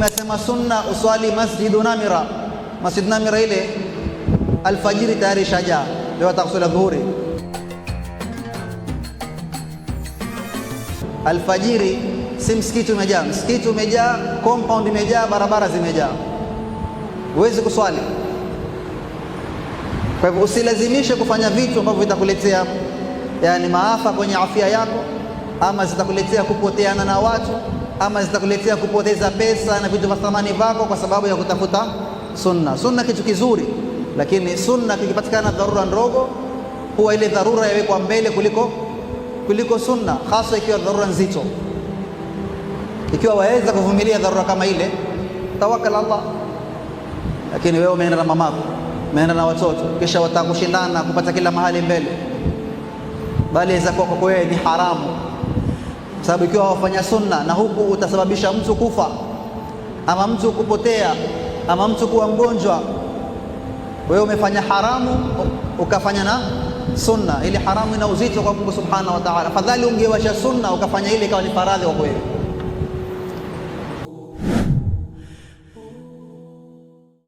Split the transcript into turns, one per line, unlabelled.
Mtume asema sunna uswali Masjidu Namira. Masjidu Namira ile alfajiri tayari shajaa, leo atakuswali dhuhuri. Alfajiri si msikiti umejaa, msikiti umejaa, compound imejaa, barabara zimejaa, huwezi kuswali. Kwa hivyo usilazimishe kufanya vitu ambavyo vitakuletea yani maafa kwenye afya yako, ama zitakuletea kupoteana na watu, ama zitakuletea kupoteza pesa na vitu vya thamani vako kwa sababu ya kutafuta sunna. Sunna kitu kizuri, lakini sunna kikipatikana dharura ndogo, huwa ile dharura yawekwa mbele kuliko sunna, hasa ikiwa dharura nzito. Ikiwa waweza kuvumilia dharura kama ile, tawakkal Allah. Lakini wewe umeenda na mamako, umeenda na watoto, kisha watakushindana kupata kila mahali mbele, bali inaweza kuwa kwako wewe ni haramu, sababu ikiwa wafanya sunna na huku utasababisha mtu kufa ama mtu kupotea ama mtu kuwa mgonjwa, wewe umefanya haramu ukafanya na sunna. Ile haramu ina uzito kwa Mungu subhanahu wa ta'ala. Fadhali ungewasha sunna ukafanya ile ikawa ni faradhi kwako wewe.